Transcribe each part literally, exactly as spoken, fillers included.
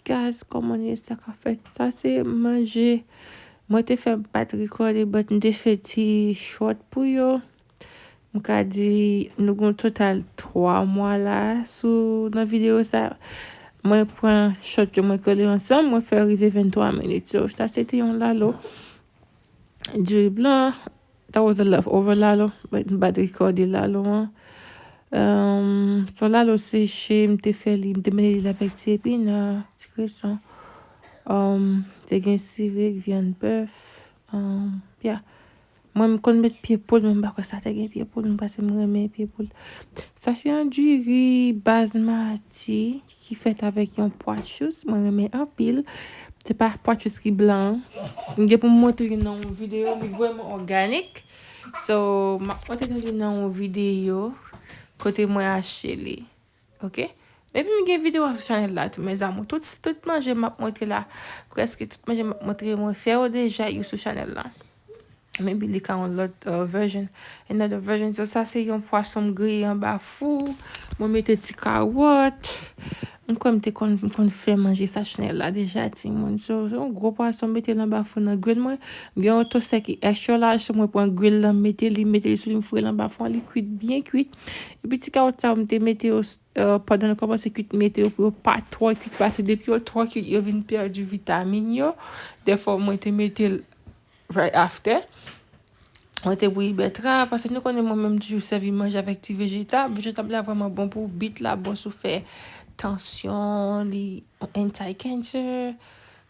Guys, kòman nou ye, sa k ap fèt? Sa se manje. Mwen te fè, m pa t rekòde, but m te fè ti short pou yo. M ka di nou gen yon total twa mwa la sou, nan videyo sa. Mwen pran short yo, mwen kole ansanm, mwen fè rive venntwa minit. So, sa se te yon lalo. Diri blan, that was a leftover lalo, but m pa t rekòde lalo an. Um, se yon lalo seche, m te fè li, m te mele li avèk ti epina, ti kreson. Um, te gen sirik, vyann bèf. Um, yeah. Mwen, m konn met pye poul, men m pa kwè sa te gen pye poul, paske m renmen pye poul. Sa se yon diri basmati ki fèt avèk yon pwa chous, mwen renmen anpil. Se pa pwa chous ki blan an. M gen pou m montre nou nan yon videyo, li vrèman òganik. So, m ap montre nou li nan yon videyo kote mwen achte li. Ok? Epi m gen videyo sou chanèl la tou, mes amours. Tout, tout manje m ap montre la, prèske tout manje m ap montre, mwen fè yo deja, yo sou chanèl la. Maybe li ka yon lòt, uh, version. Another version. So, sa se yon pwason m griye anba fou. Mwen mete ti kawòt. M kwè m te konn, m konn fè manje sa chanèl la deja, timoun. So, se yon gwo pwason m mete l anba fou nan grill mwen. M gen yon toastè ki extra large, so mwen pran grill lan, m mete li, m mete li sou li, m foure l anba fou, li kwit, byen kwit. Epi ti kawòt sa yo, m te mete yo, uh, pandan l kòmanse kwit, m mete yo pou yo pa twò kwit, paske depi yo twò kwit, yo vin pèdi vitamin yo. Dèfwa, mwen te mete l right after. Mwen te bouyi bètrav, paske nou konnen mwen menm toujou sèvi manje avèk ti vejetab. Vejetab la vrèman bon pou bit la, bon si w fè tansyon, li anti-cancer.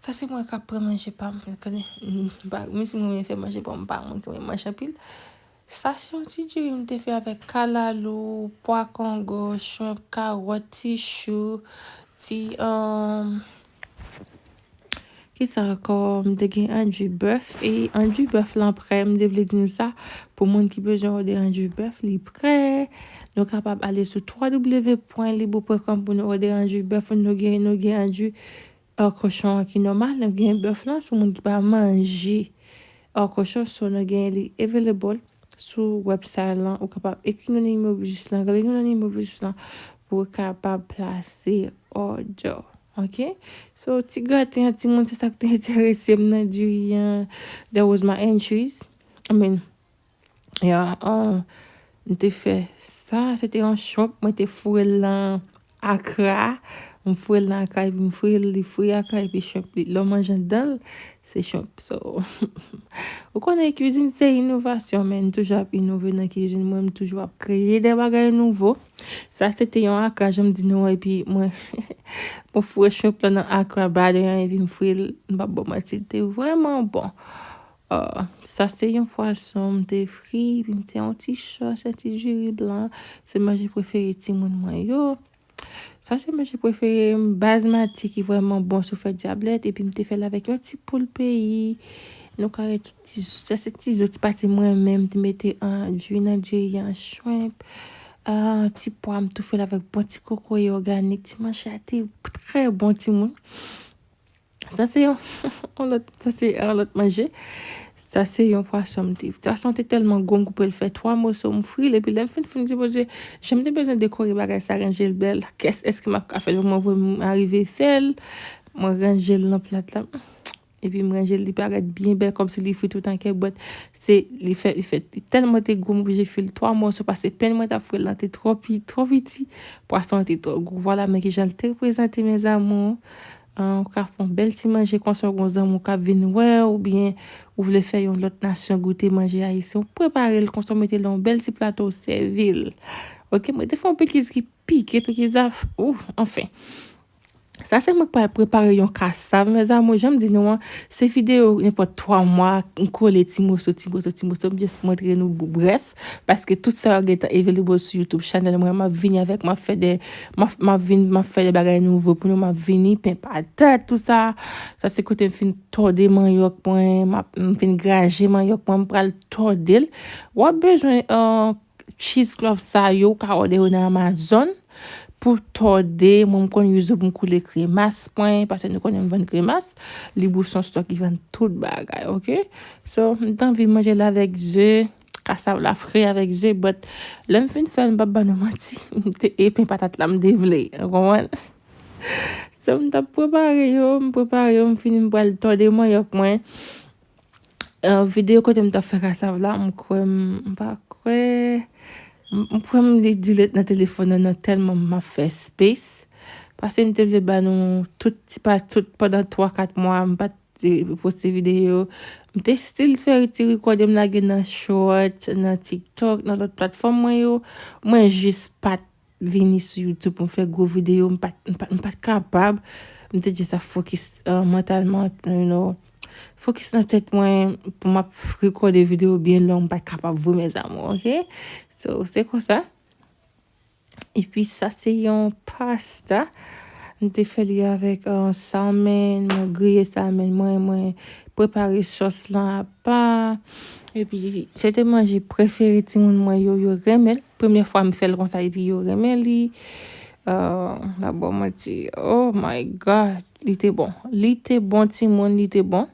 Sa se mwen k ap pran manje pa m, nou konnen, m pa, menm si mwen renmen fè manje pa m, m pa moun ki renmen manje anpil. Sa se yon ti diri m te fè avèk kalalou, pwa kongo, shrimp, kawòt, ti chou, ti, um, Kisa ankò? M te gen andouy bèf. E andouy bèf lan prè, m te vle di nou sa. Pou moun ki bezwen òdè andouy bèf, li prè. Nou kapab ale sou w w w pwen libo pwen kòm pou nou òdè andouy bèf. Nou gen, nou gen andouy, euh, kochon an ki nòmal. Nou gen bèf lan, sou moun ki pa manje, euh, kochon, so nou gen li available sou website lan. Ou kapab ekri nou nan nimewo biznis lan, rele nou nan nimewo biznis lan pou w kapab plase òdè w. Ok? So, ti graten an, timoun, se sa k te enterese m nan diri an. That was my entries. I mean, yeah, um, m te fè sa, se te yon shrimp, mwen te foure l nan akra. M foure l nan akra, epi m fri l, li fri akra, epi shrimp li, lè w manje anndan l, se shrimp. So, ou konnen kwizin se inovasyon, men m toujou ap inove nan kwizin mwen, m toujou ap kreye de bagay nouvo. Sa se te yon akra, jan m di nou, epi mwen, mwen foure shrimp lan nan akra batter an, epi m fri l, m p ap ba w manti, li te vrèman bon. Ah, sa se yon pwason m te fri, epi m te yon ti chòch, yon ti diri blan. Se manje prefere timoun mwen yo. Sa se manje prefere m, basmati ki vrèman bon si w fè dyablèt, epi m te fè l avèk yon ti poul peyi. Nou ka wè tout ti, sa se ti zo, ti pati mwen menm, m te mete an diri nan diri an, shrimp, ah, ti pwa, m toufe l avèk bon ti kokoye òganik. Ti manje a te trè bon, timoun. Sa se yon, yon lòt, sa se yon lòt manje. Sa se yon pwason m te, pwason te tèlman gwo, m koupe l fè twa moso, m fri l, epi lè m fin, fin di Bondye, jan m te bezwen dekore bagay sa, ranje l bèl, kès, èske m ap ka fè l pou mwen vre, m arive fè l, mwen ranje l nan plat la, epi m ranje l, li parèt byen bèl, kòmsi li fri tout an kè, but se, li fè, li fè, li tèlman te gwo, m oblije fè l twa moso, paske pen mwen t ap fri lan te twò pi, twò piti, pwason an te twò gwo. Vwala, men kijan l te prezante, mes amours. Ah, ou ka fè yon bèl ti manje konsa, ou gon zanmi w k ap vin wè w, oubyen ou vle fè yon lòt nasyon goute manje ayisyen, ou prepare l konsa, ou mete l nan yon bèl ti plato, ou sèvi l. Ok, mwen te fè yon pekiz ki pike, pekiz la, ou, anfen. Sa se mwen k pral prepare yon kasav, mes amours, jan m di nou an, se videyo nenpòt twa mwa, m kole ti moso, ti moso, ti moso, m just montre nou, brèf, paske tout sa yo gentan available sou YouTube channel mwen, m ap vini avèk, m ap fè de, m ap, m ap vin, m ap fè de bagay nouvo pou nou, m ap vini, pen patat, tout sa. Sa se kote m fin tòde manyòk mwen, m ap, m fin graje manyòk mwen, m pral tòde l. W ap bezwen, euh, cheesecloth sa yo, ou ka òdè yo nan Amazon. Pou tòde, mwen m konn use yo pou m koule kremas mwen, paske nou konnen m vann kremas, li bouchon stòk, li vann tout bagay, ok? So, m t anvi manje l avèk ze, kasav la fre avèk ze, but lè m fin fè l, m p ap ba nou manti, m te, e pen patat la m te vle, ou konprann? M t ap prepare yo, m prepare yo, m fini, m pral tòde manyòk mwen. Eh, videyo kote m t ap fè kasav la, m kwè, m, m pa kwè, m, m kwè m li delete nan telefòn nan, nan tèlman m ap fè space. Paske m te vle ba nou tout, ti pa tout, pandan twa, kat mwa, m pa t, eh, poste videyo. M te still fè ti recording m lage nan short, nan TikTok, nan lòt platfòm mwen yo. Mwen jis pa t vini sou YouTube pou m fè gwo videyo, m pa t, m pa t, m pa t kapab. M te just ap focus, uh, mantalman, you know, focus nan tèt mwen pou m ap rekòde videyo byen long, m pa t kapab vre, mes amours, ok? So, se konsa. Epi sa se yon pasta. M te fè li avèk, uh, salmon, mwen griye salmon mwen, mwen prepare sòs lan apa. Epi se te manje prefere timoun mwen yo, yo renmen l. Premyè fwa m fè l konsa epi yo renmen li. Uh, la bon, mwen di, oh my God, li te bon. Li te bon, timoun, li te bon.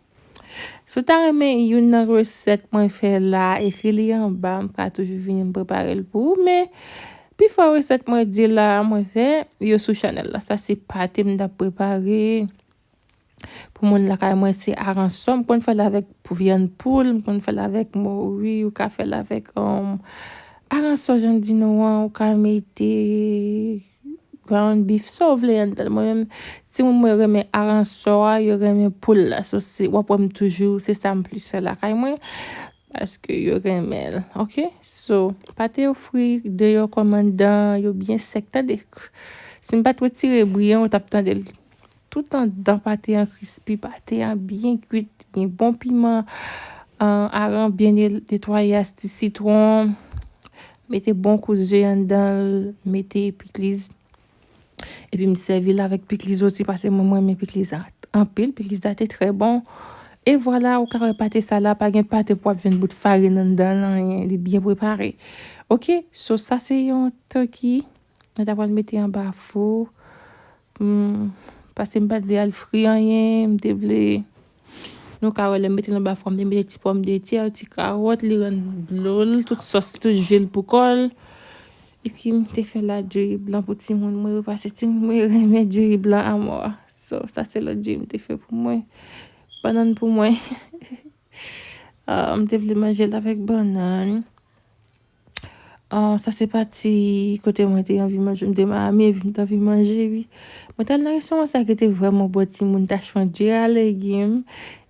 Si w ta renmen youn nan resèt mwen fè la, ekri li anba, m ka toujou vini m prepare l pou ou. Men, pifò resèt mwen di la, mwen fè, yo sou chanèl la. Sa se pate m t ap prepare. Pou moun lakay mwen, se aransò. M konn fè l avèk pou vyann poul, m konn fè l avèk mori, ou ka fè l avèk, um, aransò, jan m di nou an, ou ka mete ground beef, sa w vle anndan l. Mwen menm, timoun mwen renmen aransò a, yo renmen poul la. So, se, w ap wè m toujou, se sa m plis fè lakay mwen, paske yo renmen l. Ok? So, pate yo fri, deyò kòm anndan, yo byen sèk, tande. Si m pa t retire bri an, ou t ap tande l. Tout anndan pate an krispi, pate an byen kwit, gen bon piman, an, aran byen ne-, netwaye ak ti sitwon. Mete bon kou ze anndan l, mete pikliz. Epi m sèvi l avèk pikliz osi, paske mwen, mwen renmen pikliz la anpil. Pikliz la te trè bon. E vwala, ou ka wè pate sa la, pa gen pate pou w ap jwenn bout farin anndan l, anyen, li byen prepare. Ok, so sa se yon turkey. Mwen ta pral mete anba fou. Hmm, paske m pa t vle al fri anyen, m te vle, nou ka wè lè m mete l anba fou, m te mete ti pòmdetè, ti kawòt, li rann dlo l, tout sòs, tout ji l pou kò l. Epi m te fè la diri blan pou timoun mwen yo, paske timoun mwen yo renmen diri blan amò a. So, sa se lòt diri m te fè pou mwen. Bannann pou mwen. Ah, m te vle manje l avèk bannann. Ah, sa se pati kote mwen te anvi manje, m te Miami, epi m te anvi manje, wi. Mwen t al nan restoran sa ki te vrèman bon timoun, tachon diri a legim,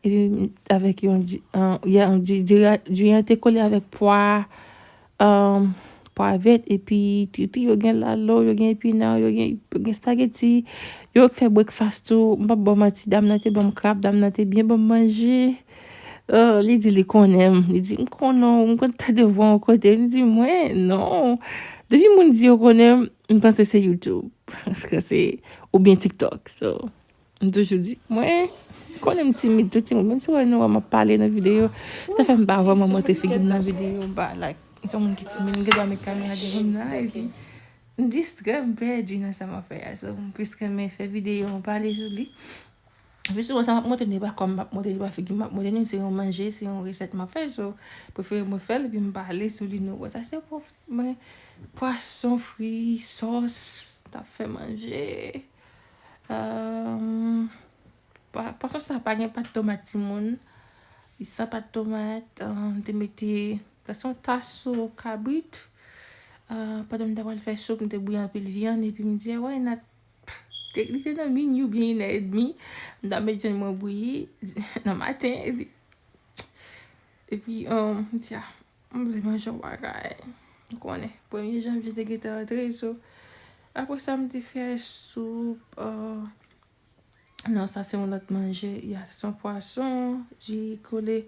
epi avèk yon di-, ah, ya, yon di-, diri a, diri an te kole avèk pwa, ah, pwa vèt, epi triti, yo gen lalo, yo gen epina, yo gen, yo gen spaghetti, yo fè breakfast tou, m p ap ba w manti, dam nan te ban m krab, dam nan te byen ban m manje. Oh, li di li konnen m. Li di, "M konnen w, m konn tande vwa w yon kote." M di, "Mwen, non." Depi moun di yo konnen m, m panse se YouTube. Paske se, oubyen TikTok. So, m toujou di, "Mwen, konnen m timid tou timoun." Menm si w wè nou wè m ap pale nan videyo, sa fè m pa vrèman montre figi m nan videyo, m pa like. M se yon moun ki timid, m gen dwa met kamera devan m nan, epi m distrè, m pèdi nan sa m ap fè a. So, m plis renmen fè videyo, m pale sou li. Pi souvan sa m ap montre nou, e pa kò m m ap montre, e pa figi m m ap montre nou, se yon manje, se yon resèt m ap fè, so, prefere mwen fè l, epi m pale sou li, nou wè. Sa se pou mwen, pwason fri, sòs, t ap fè manje. Ehm, pwa-, pwason sa pa gen pat tomat, timoun. Li san pat tomat, ehm, m te mete, sa se yon tasou kabrit. Ah, pandan m t ap pral fè soup, m te bouyi anpil vyann, epi m di, "Why not?" Te, li te nan mini oubyen inè edmi. M t ap met vyann mwen bouyi nan maten, epi, epi, um, m di, "Ah, m vle manje yon bagay." Ou konnen, premye janvye te gentan antre, so, apre sa, m te fè soup, uh, non, sa se yon lòt manje. Ya, sa se yon pwason, diri kole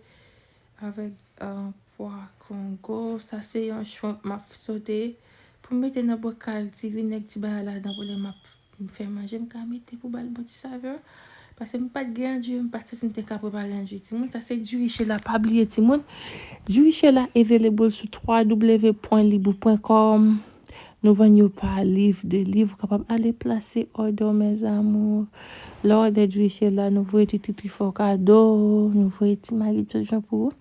avèk, uh, pwa kongo. Sa se yon shrimp m ap sote pou m mete nan bokal, ti vinèg, ti bagay ladan pou lè m ap fè manje, m ka mete pou ba l bon ti savè. Paske m pa t gen andui, m pa t santi m te ka prepare andui. Timoun, sa se diri Sheila, pa bliye, timoun. Diri Sheila available sou w w w pwen libou pwen kòm. Nou vann yo pa liv, de liv, ou kapab ale plase òdè w, mes amours. Lè w òdè diri Sheila, nou voye ti titri fè w kado, nou voye ti magi tout jan pou ou.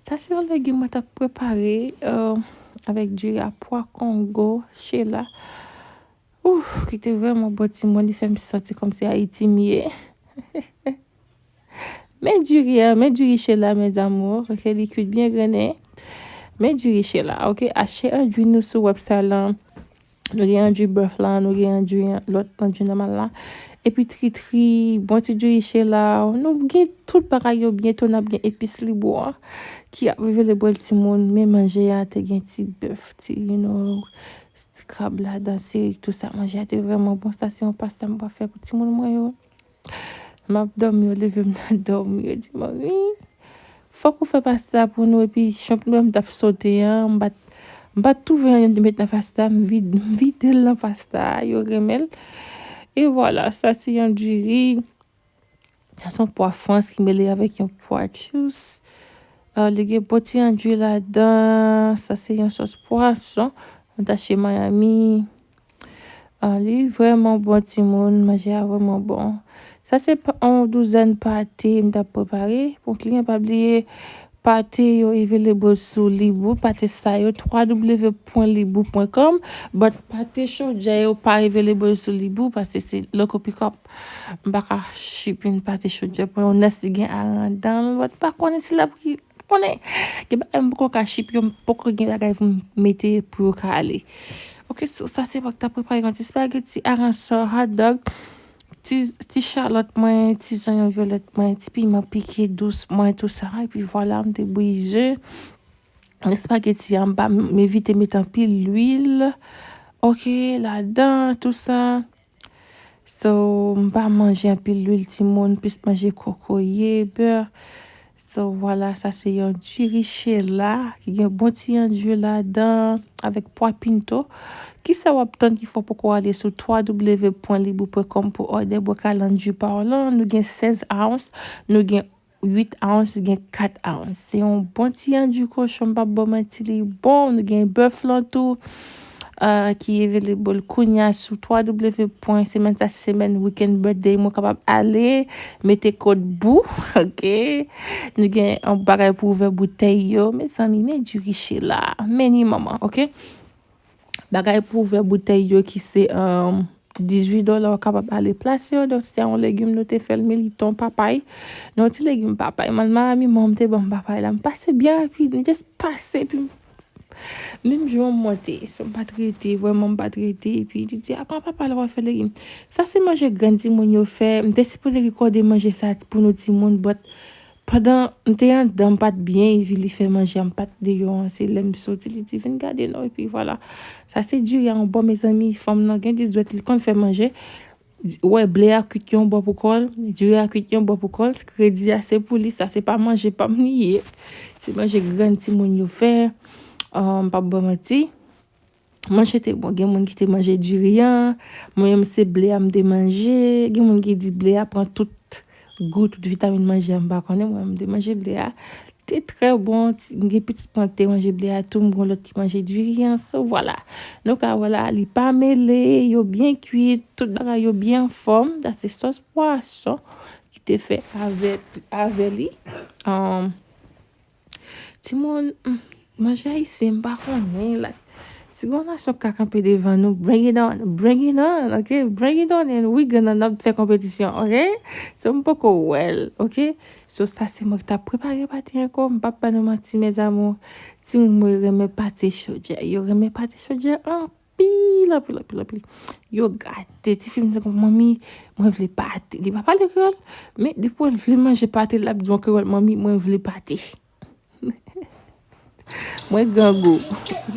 Sa se yon legim mwen t ap prepare, euh, avèk diri a pwa kongo, Sheila. Ouf, ki te vrèman bon timoun, li fè m santi kòmsi Ayiti m ye. Men diri a, men diri Sheila, mes amours, ke li kwit byen grennen. Men diri Sheila, ok? Achte andui nou sou website lan. Nou gen andui bèf la, nou gen andui lòt andui nòmal la. Epi tritri, bon ti diri Sheila. Nou gen tout bagay yo byento, n ap gen epis Libou a ki ap revele bwèl timoun. Men manje a te gen ti bèf, ti, you know, ti krab ladan, ti tout sa. Manje a te vrèman bon. Sa se yon pastan m pral fè pou timoun mwen yo. M ap dòmi, yo leve m nan dòmi, yo di, "Manmi, fòk ou fè pasta pou nou." Epi chanpinyon m t ap sote an, m pa t, m pa t twouve anyen m te met nan pasta, m vid-, m vide l nan pasta a, yo renmen l. E vwala, sa se yon diri. Sa se yon pwa frans ki mele avèk yon pwa dous. Ah, li gen bon ti andui ladan. Sa se yon sòs pwason. Mwen t achte Miami. Ah, li vrèman bon, timoun. Manje a vrèman bon. Sa se pa, yon douzèn pate m t ap prepare. Pou kliyan pa bliye, pate yo available sou Libou. Pate sa yo, w w w pwen libou pwen kòm. But pate chodjè yo pa available sou Libou paske se local pickup. M pa ka ship in pate chodjè pou yon nèg ki gen aran dan l, but pa konnen si l ap ri-, konnen. Gen bagay m poko ka ship yo, m poko gen bagay pou m mete pou yo ka ale. Ok, so sa se mwen ki ta prepare yon ti spaghetti, aransò, hot dog, ti, ti chalòt mwen, ti zonyon vyolèt mwen, ti piman pike dous mwen, tou sa. Epi vwala, m te bouyi ze. Espageti a, m pa, m evite met anpil lwil, ok, ladan, tou sa. So, m pa manje anpil lwil, timoun, plis manje kokoye, bè. So, vwala, sa se yon diri Sheila ki gen bon ti andui ladan avèk pwa pinto. Kisa w ap tann ki fè w poko ale sou w w w pwen libou pwen kòm pou òdè bwakali andui pa w lan? Nou gen sèz ounce, nou gen uit ounce, gen kat ounce. Se yon bon ti andui kochon, m p ap ba w manti, li bon. Nou gen bèf lan tou, ah, ki available kounya sou w w w pwen semèn sa semèn, weekend birthday, mwen kapab ale mete kòd bou, ok? Nou gen yon bagay pou ouvè boutèy yo. Mezanmi, men diri Sheila, men ni manman, ok? Bagay pou ouvè boutèy yo ki se, um, dizuit dola, w kapab ale plase yo. Donk, se te yon legim nou te fè l, militon, papay. Non, ti legim papay. Mwen, Miami, manman m te ban m papay la. M pase byen rapid. M just pase, epi m, menm jan m monte. So, m pa t rete, vrèman, m pa t rete. Epi, li di, "A, pran papay la, w a fè legim." Sa se manje grann timoun yo fè. M te sipoze rekòde manje sa pou nou timoun, but pandan m te anndan, m pa t byen, epi li fè manje a, m pa t deyò an, se lè m soti, li di, "Vin gade non," epi vwala. Sa se diri a yon bò, mezanmi, fanm nan gen ti dwèt, li konn fè manje. Ou wè, ble a kwit yon bò pou kò l, diri a kwit yon bò pou kò l, kredi a se pou li, sa se pa manje pa m li ye. Se manje grann timoun yo fè, ah, m p ap ba w manti. Manje te bon. Gen moun ki te manje diri an. Mwen menm, se ble a m te manje. Gen moun ki di ble a pran tout gou, tout vitamin manje a, m pa konnen. Mwen menm, m te manje ble a. Te trè bon. Ti, gen pitit mwen ki te manje ble a tou. M gen lòt ki manje diri an. So, vwala. Nou ka wè la, li pa mele. Yo byen kwit. Tout bagay yo byen anfòm. Sa se sòs pwason ki te fè avè, avè li. Um, Timoun, mm, manje ayisyen, m pa konnen la. Si gon nasyon ka kanpe devan nou, bring it on, bring it on, ok? Bring it on and we gonna, n ap fè konpetisyon, ok? So, m poko wè l, ok? So, sa se mwen ki t ap prepare pate ankò, m p ap ba nou manti, mes amours. Timoun mwen renmen pate chodjè, yo renmen pate chodjè anpil, anpil, anpil, anpil. Yo gate, tifi m te konn, "Manmi, mwen vle pate." Li pa pale kreyòl, men depi w vle manje pate, l ap di w an kreyòl, "Manmi, mwen vle pate." Mwen grangou.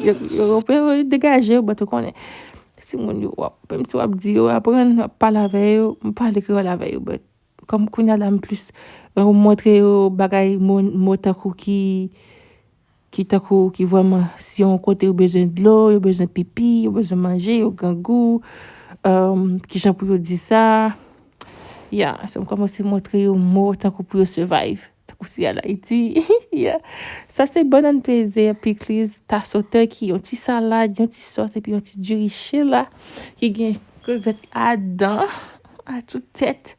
Yo, yo, yo, yo degaje yo, but ou konnen. Timoun yo, w ap, menm si w ap di yo, aprann, w ap pale avè yo, m pale kreyòl avè yo, but kòm kounye a la m plis, m montre yo bagay, mo, mo tankou ki, ki tankou, ki vrèman, si yon kote yo bezwen dlo, yo bezwen pipi, yo bezwen manje, yo grangou, um, kijan pou yo di sa. Ya, so m kòmanse montre yo mo tankou pou yo survive. Tankou si al Ayiti. Ya. Sa se bannann peze, pikliz, taso turkey, yon ti salad, yon ti sòs, epi yon ti diri Sheila ki gen krevèt ladan, a tout tèt.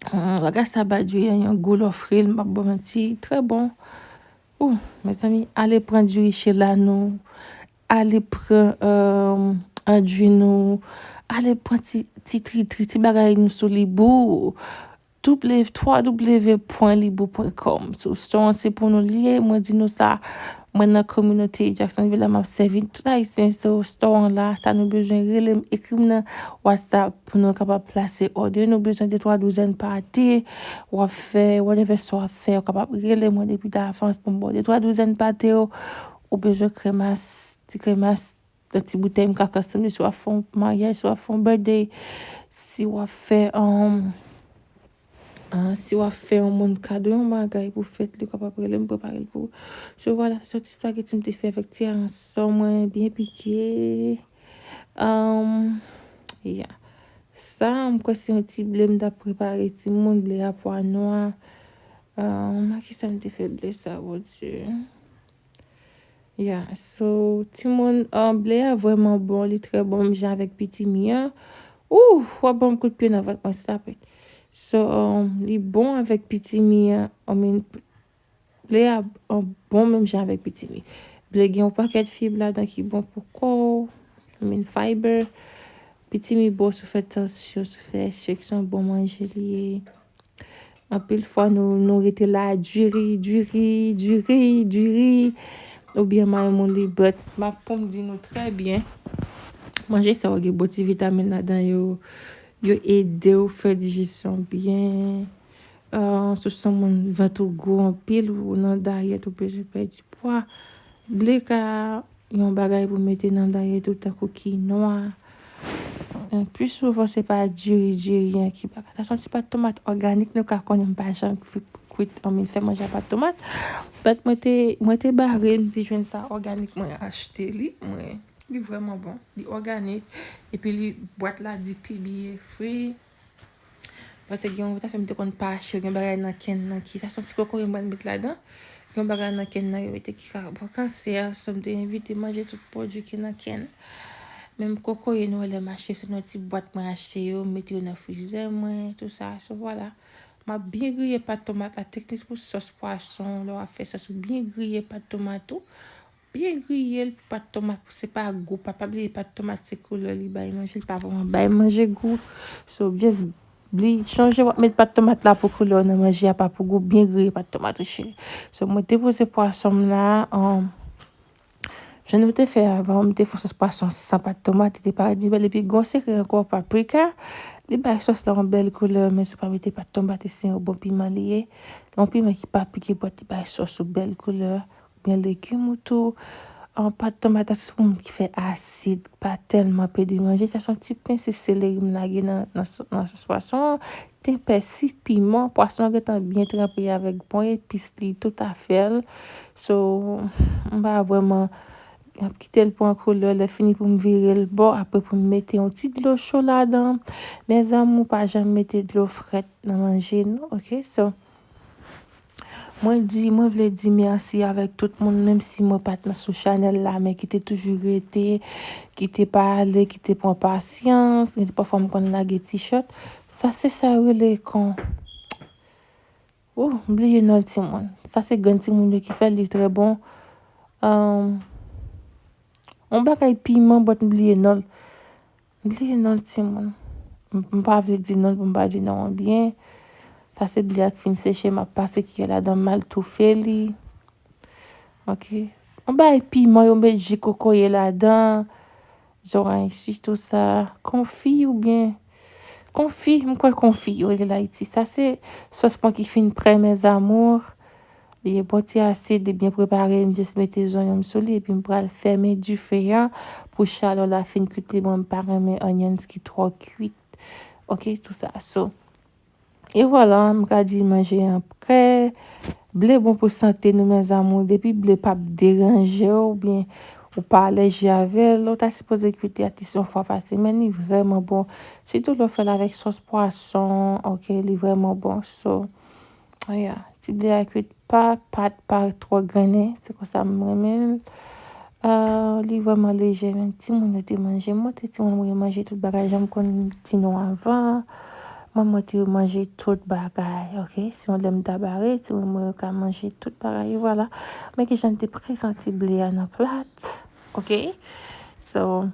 Hmm, bagay sa ba diri an yon gou lè w fri l, m p ap ba w manti, trè bon. Ou, mezanmi, ale pran diri Sheila nou, ale pran, euh, Nan djin nou, ale pran ti, ti tritri, ti bagay nou sou Libou. W, twa w pwen libou pwen kòm. So, store an se pou nou l ye. Mwen di nou sa, mwen nan kominote Jacksonville la, m ap sèvi tout Ayisyen. So, store an la, sa nou bezwen, rele m, ekri m nan WhatsApp pou nou kapab plase òdè. Nou bezwen de twa douzèn pate, w ap fè, whatever sa w ap fè, w kapab rele mwen depi davans pou m ba w de twa douzèn pate yo. Ou bezwen kremas, ti kremas, nan ti boutèy m ka kastòmize, si w ap fè yon maryaj, si w ap fè yon birthday, si w ap fè, um, ah, si w ap fè yon moun kado yon bagay pou fèt li, w kapab rele m prepare l pou ou. So, vwala, se yon ti spaghetti m te fè avèk ti aransò mwen byen pike. Um, yeah. Sa, m kwè se yon ti ble m t ap prepare, timoun, ble a pwa nwa. Um, a ki sa m te fè ble sa, Bondye? Yeah, so, timoun, ah, ble a vrèman bon, li trè bon, menm jan avèk pitimi an. Ooh, w ap ban m kout pye nan vant mwen, stop it. So, um, li bon avèk pitimi an, I mean, ble a, um, bon menm jan avèk pitimi. Ble gen yon pakèt fib ladan ki bon pou kò w, I mean, fiber. Pitimi bon si w fè tansyon, si w fè echèk, se yon bon manje li ye. Anpil fwa, nou, nou rete la, diri, diri, diri, diri, oubyen may moun li, but m ap pou m di nou trè byen, manje sa yo gen bon ti vitamin ladan yo, yo ede w fè dijesyon byen. Ah, si w se yon moun vant ou gwo anpil, ou nan dayèt, ou bezwen pèdi pwa, ble ka yon bagay pou mete nan dayèt ou tankou kinwa. Pi souvan, se pa diri, diri an ki bagay. Sa se yon ti pat tomat òganik, nou ka konnen m pa janm kwit, kwit, ann fè manje a pat tomat. But mwen te, mwen te bare, m te jwenn sa òganik, mwen achte li, mwen, li vrèman bon. Li òganik, epi li, bwat la di P B A free. Paske gen yon zafè m te konn pa achte, gen bagay nan kenn nan ki, sa se yon ti kokoye m pral met ladan. Gen bagay nan kenn nan yo mete ki ka bon kansè, so m te evite manje tout pwodui ki nan kenn. Menm kokoye nou wè lè m achte, se nan ti bwat mwen achte yo, m mete yo nan frizè mwen, tou sa. So, vwala. M ap byen griye pat tomat la, teknik pou sòs pwason, lè w ap fè sòs ou byen griye pat tomat ou. Byen griye l pou pat tomat, se pa gou, pa, pa bliye pat tomat se koulè li bay manje, li pa vrèman bay manje gou. So, just li chonje w ap met pat tomat la pou koulè nan manje a, pa pou gou, byen griye pat tomat ou cheri. So, mwen depoze pwason m la, um, jan nou te fè avan, m te fè sòs pwason san pat tomat, li te parèt byen bèl, epi gon sekrè ankò, paprika, li bay sòs la yon bèl koulè, men si w pa mete pat tomat, e se yon bon piman li ye. Yon piman ki pa pike bòt, li bay sòs ou bèl koulè. Gen legim ou tou. An, pat tomat la, se pou moun ki fè asid, pa tèlman pede manje. Sa se yon ti pen, se seleri m lage nan, nan sò-, nan sòs pwason an. Ten, pèsi, piman. Pwason an gentan byen tranpe avèk bon epis li, tout afè l. So, m pa vrèman, m ap kite l pran koulè, lè fini pou m vire l bò, apre pou m mete yon ti dlo cho ladan. Mes amours, pa janm mete dlo frèt nan manje nou, oke? So, Mwen di, mwen vle di mèsi avèk tout moun, menm si mwen pa t nan sou chanèl la, men ki te toujou rete, ki te pale, ki te pran pasyans. Gen pafwa m konn lage t-shirt. Sa se sa yo rele kon, oh, m bliye non l timoun. Sa se grenn timoun yo ki fè l, li trè bon. Ahn, yon bagay piman, but m bliye non l. M bliye non l timoun. M, m pa vle di non l pou m pa di non an byen. Sa se ble a k fin seche, m ap pase kiyè ladan, m al toufe li. Oke. Yon bagay piman, yo met ji kokoye ladan. Zoranj, sitou sa. Konfi oubyen konfi, m kwè konfi yo rele l Ayiti. Sa se sòs mwen ki fin prè, mes amours. Li bon ti asid, li byen prepare, m jis mete zonyon m sou li, epi m pral fèmen dife a pou chalè la fin kwit li. Mwen, m pa renmen onions ki twò kwit. Oke, tou sa. So, e vwala, m ka di manje an prè. Ble bon pou sante nou, mes amours. Depi ble p ap deranje w, oubyen ou pa alèji avè l, ou ta sipoze kwit li at least yon fwa pa semèn, li vrèman bon. Sitou lè w fè l avèk sòs pwason, oke, li vrèman bon. So, yeah, ti ble a kwit pa, pa, pa twò grennen, se konsa m renmen l. Ah, li vrèman lejè, menm timoun yo te manje. Mwen te timoun, mwen manje tout bagay, jan m konn di nou avan. Mwen, mwen te manje tout bagay, oke? Se yon lè m ta bare, timoun mwen yo ka manje tout bagay, e vwala. Men kijan m te prezante ble a nan plat, oke? So,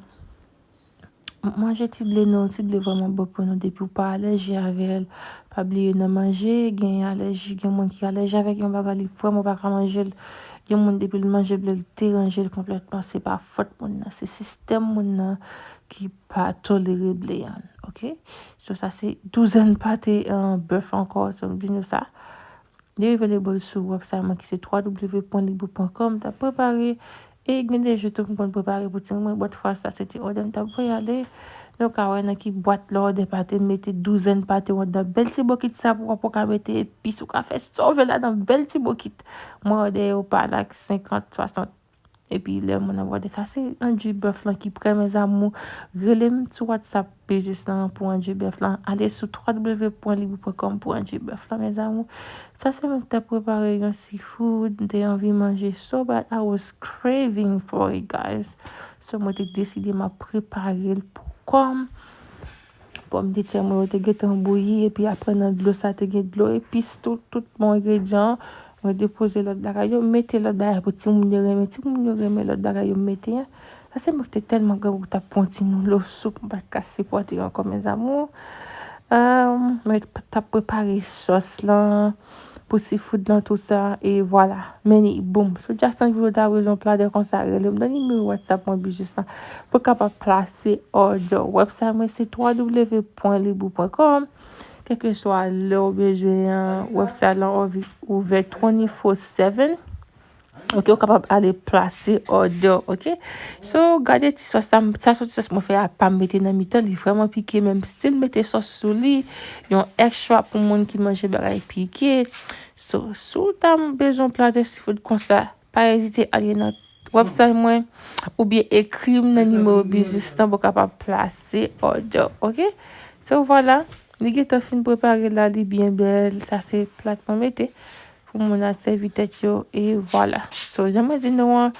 Manje ti ble non, ti ble vrèman bon pou nou depi w pa alèji avè l. Pa bliye nan manje, gen alèji, gen moun ki alèji avèk yon bagay, li vrèman pa ka manje l. Gen moun depi l manje ble, l deranje l konplètman. Se pa fòt moun nan, se sistèm moun nan ki pa tolere ble an, oke? So, sa se douzèn pate, uh, bèf ankò, so m di nou sa. Li available sou website mwen ki se w w w pwen libou pwen kòm. M t ap prepare, e gen de je tou m konn prepare pou timoun mwen, but fwa sa se te òdè m t ap voye ale. Nou ka wè nan ki bwat lè òdè pate, m mete douzèn pate w anndan bèl ti bokit sa pou w ap ka mete epis, ou ka fè sa w vle ladan bèl ti bokit. Mwen òdè yo pa like senkant, swasant. Epi lè moun ap gade sa, se Angie Bèf lan ki prè, mes amours. Rele m sou WhatsApp biznis lan pou Angie Bèf lan. Ale sou w w w pwen libou pwen kòm pou Angie Bèf lan, mes amours. Sa se mwen ki t ap prepare yon seafood. M te anvi manje so bad. I was craving for it, guys. So, mwen te deside m ap prepare l pou kò m. Pòmdetè mwen yo te gentan bouyi, epi apre nan dlo sa te gen dlo, epis, tout, tout bon engredyan. Mwen depoze lòt bagay yo, mete lòt bagay pou timoun yo renmen. Timoun yo renmen lòt bagay yo mete an. Sa se mwen ki te tèlman gen gou, t ap pran ti noulo soup, m pa t ka sipòte ankò, mes amours. Euh, mwen t ap prepare sòs lan pou seafood lan, tou sa, e vwala. Meni, boum. So, Jackson, vle w ta bezwen pladè konsa, rele m nan nimewo WhatsApp mwen biznis lan pou w kapab plase òdè w. Website mwen se w w w pwen libou pwen kòm. Kèlkeswa lè w bezwen an, website lan ouvè twenty-four seven. Oke, ou kapab ale plase òdè w, oke? So, gade ti sòs la, m- sa se ti sòs mwen fè a, pa m mete nan mitan, li vrèman pike, men m still mete sòs sou li, yon extra pou moun ki manje bagay pike. So, si w ta bezwen pladè seafood konsa, pa ezite ale nan website mwen, oubyen ekri m nan nimewo biznis lan pou w kapab plase òdè w, oke? So, vwala, li gentan fin prepare la, li byen bèl, sa se plat mwen mete pou moun al sèvi tèt yo, e vwala. So, jan mwen di nou an,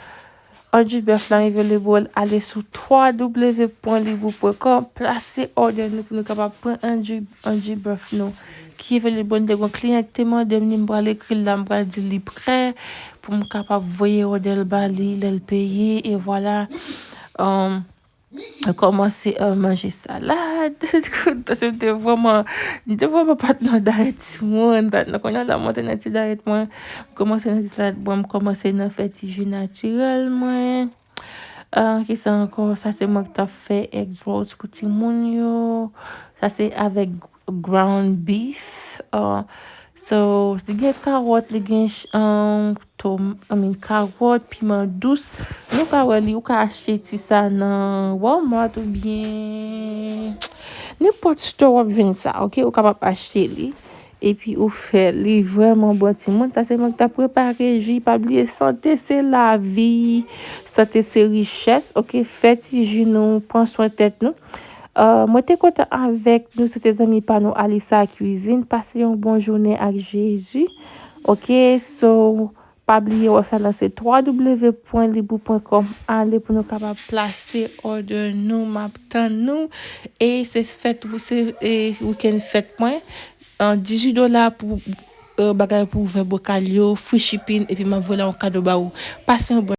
Angie Bèf lan available, ale sou w w w pwen libou pwen kòm, plase òdè nou pou nou kapab pran Angie, Angie Bèf nou ki available. M te gen yon kliyan ki te mande m, li m pral ekri l la, m pral di l li prè pou m kapab voye òdè l ba li lè l peye, e vwala. Um, kòmanse, euh, manje salad. Paske m te vrèman, m te vrèman pa t nan dayèt timoun, pa t nan, kounye a la, m monte nan ti dayèt mwen. M kòmanse nan ti salad mwen, m kòmanse nan fè ti ji natirèl mwen. Euh, kisa ankò? Sa se mwen ki t ap fè egg rolls pou timoun yo. Sa se avèk ground beef. Uh, so, li gen kawòt, li gen ch- um, tom, I mean, kawòt, piman dous. Nou ka wè li, ou ka achte ti sa nan Walmart oubyen nenpòt store w ap jwenn sa, oke? Ou kapab achte li. Epi ou fè li vrèman bon, timoun. Sa se mwen ki t ap prepare ji. Pa bliye, sante se lavi. Sante se richès, oke? Fè ti ji nou, pran swen tèt nou. Uh, mwen te kontan avèk nou, se te zanmi pa nou Alisa Cuisine. Pase yon bon jounen ak Jezi. Oke, so, pa bliye website lan se w w w pwen libou pwen kòm. Ale pou nou kapab plase òdè nou, m ap tann nou. E se fèt, se, e, weekend fèt mwen. Uh, dizuit dola pou, uh, bagay pou ouvè bokal yo, free shipping, epi m ap voye la yon kado ba ou. Pase yon bon